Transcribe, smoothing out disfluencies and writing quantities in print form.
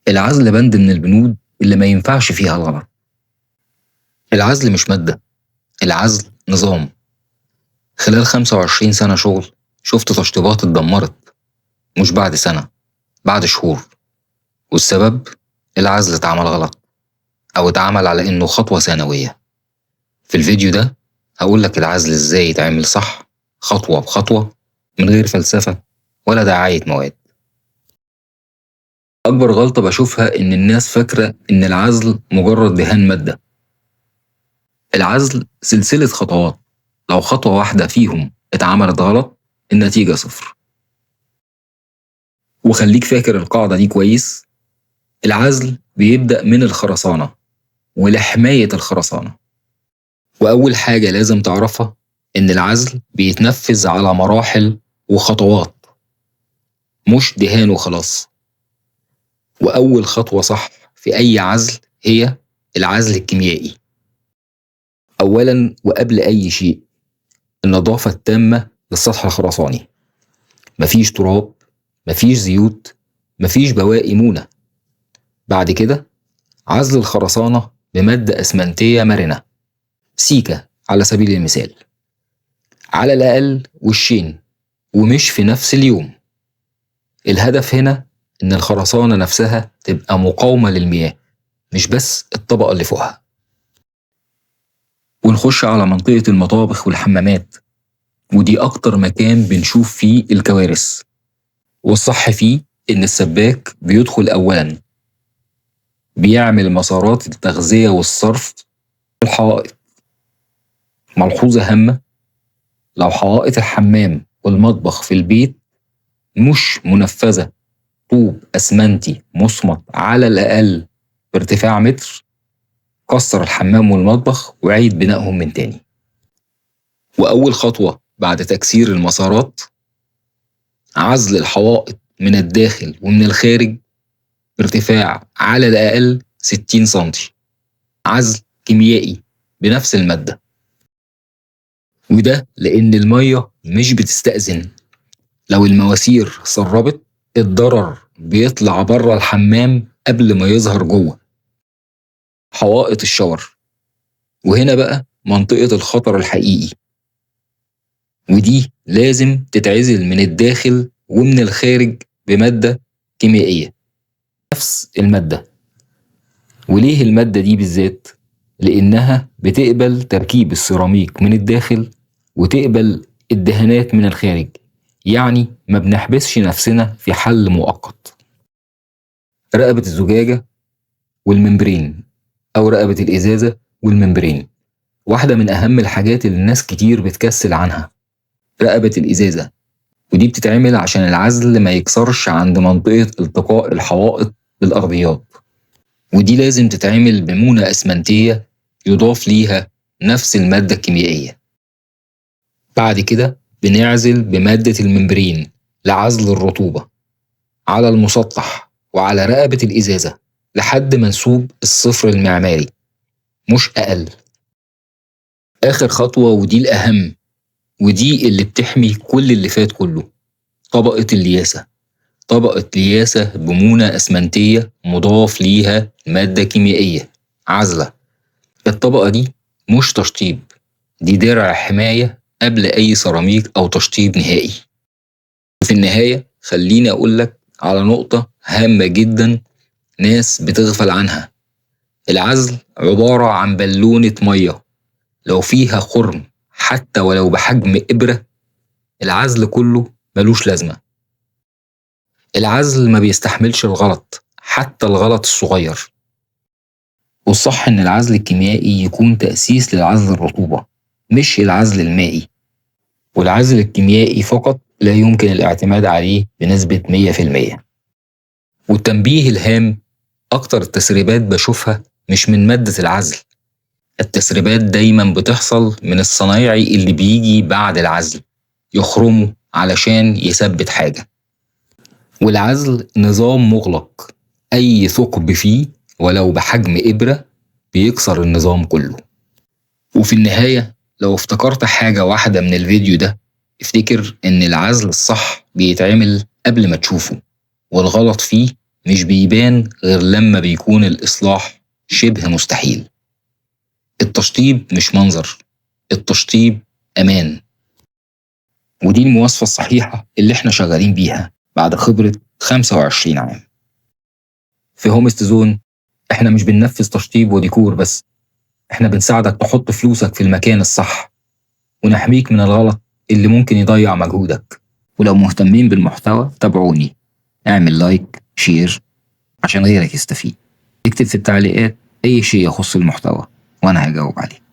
العزل بند من البنود اللي ما ينفعش فيها الغلط. العزل مش مادة، العزل نظام. خلال 25 سنة شغل شفت تشطيبات اتدمرت، مش بعد سنة، بعد شهور. والسبب العزل اتعمل غلط أو اتعمل على إنه خطوة ثانوية. في الفيديو ده هقولك العزل إزاي يتعمل صح خطوة بخطوة من غير فلسفة ولا دعاية مواد. أكبر غلطة بشوفها إن الناس فاكرة إن العزل مجرد دهان مادة. العزل سلسلة خطوات، لو خطوة واحدة فيهم اتعملت غلط النتيجة صفر. وخليك فاكر القاعدة دي كويس، العزل بيبدأ من الخرسانة ولحماية الخرسانة. وأول حاجة لازم تعرفها إن العزل بيتنفذ على مراحل وخطوات، مش دهان وخلاص. وأول خطوة صح في أي عزل هي العزل الكيميائي. أولا وقبل أي شيء النظافة التامة للسطح الخرساني، مفيش تراب، مفيش زيوت، مفيش بواقي مونة. بعد كده عزل الخرسانة بمادة أسمنتية مرنة، سيكا على سبيل المثال، على الأقل وشين، ومش في نفس اليوم. الهدف هنا إن الخرسانة نفسها تبقى مقاومة للمياه، مش بس الطبقة اللي فوقها. ونخش على منطقة المطابخ والحمامات، ودي أكتر مكان بنشوف فيه الكوارث. والصح فيه إن السباك بيدخل أولاً، بيعمل مسارات التغذية والصرف في الحوائط. ملحوظة هامة، لو حوائط الحمام والمطبخ في البيت مش منفذة طوب أسمنتي مصمت على الأقل بارتفاع متر، كسر الحمام والمطبخ وعيد بنائهم من تاني. وأول خطوة بعد تكسير المسارات عزل الحوائط من الداخل ومن الخارج بارتفاع على الأقل 60 سنتي، عزل كيميائي بنفس المادة. وده لأن المية مش بتستأذن، لو المواسير سربت الضرر بيطلع بره الحمام قبل ما يظهر جوه. حوائط الشاور، وهنا بقى منطقة الخطر الحقيقي، ودي لازم تتعزل من الداخل ومن الخارج بمادة كيميائية، نفس المادة. وليه المادة دي بالذات؟ لأنها بتقبل تركيب السيراميك من الداخل وتقبل الدهانات من الخارج، يعني ما بنحبسش نفسنا في حل مؤقت. رقبة الزجاجة وال membrane، أو رقبة الإزازة وال membrane، واحدة من أهم الحاجات اللي الناس كتير بتكسل عنها، رقبة الإزازة. ودي بتتعمل عشان العزل ما يكسرش عند منطقة التقاء الحوائط بالأرضيات. ودي لازم تتعمل بمونة أسمنتية يضاف ليها نفس المادة الكيميائية. بعد كده بنعزل بمادة ال membrane لعزل الرطوبة على المسطح وعلى رقبة الإزازة لحد منسوب الصفر المعماري، مش أقل. آخر خطوة ودي الأهم، ودي اللي بتحمي كل اللي فات كله، طبقة اللياسة. طبقة لياسة بمونة أسمنتية مضاف ليها مادة كيميائية عازلة. الطبقة دي مش تشطيب، دي درع حماية قبل أي سيراميك أو تشطيب نهائي. في النهاية خليني أقولك على نقطة هامة جدا ناس بتغفل عنها. العزل عبارة عن بالونة مية، لو فيها خرم حتى ولو بحجم إبرة العزل كله ملوش لازمة. العزل ما بيستحملش الغلط، حتى الغلط الصغير. والصح إن العزل الكيميائي يكون تأسيس للعزل الرطوبة، مش العزل المائي. والعزل الكيميائي فقط لا يمكن الاعتماد عليه بنسبة 100%. والتنبيه الهام، أكتر التسريبات بشوفها مش من مادة العزل، التسريبات دايما بتحصل من الصنايعي اللي بيجي بعد العزل يخرمه علشان يثبت حاجة. والعزل نظام مغلق، أي ثقب فيه ولو بحجم إبرة بيكسر النظام كله. وفي النهاية لو افتكرت حاجة واحدة من الفيديو ده، افتكر إن العزل الصح بيتعمل قبل ما تشوفه، والغلط فيه مش بيبان غير لما بيكون الإصلاح شبه مستحيل. التشطيب مش منظر، التشطيب أمان. ودي المواصفة الصحيحة اللي احنا شغالين بيها بعد خبرة 25 عام. في هومست زون احنا مش بننفذ تشطيب وديكور بس، احنا بنساعدك تحط فلوسك في المكان الصح ونحميك من الغلط اللي ممكن يضيع مجهودك. ولو مهتمين بالمحتوى تابعوني، اعمل like، share عشان غيرك يستفيد. اكتب في التعليقات أي شيء يخص المحتوى وأنا هجاوب عليه.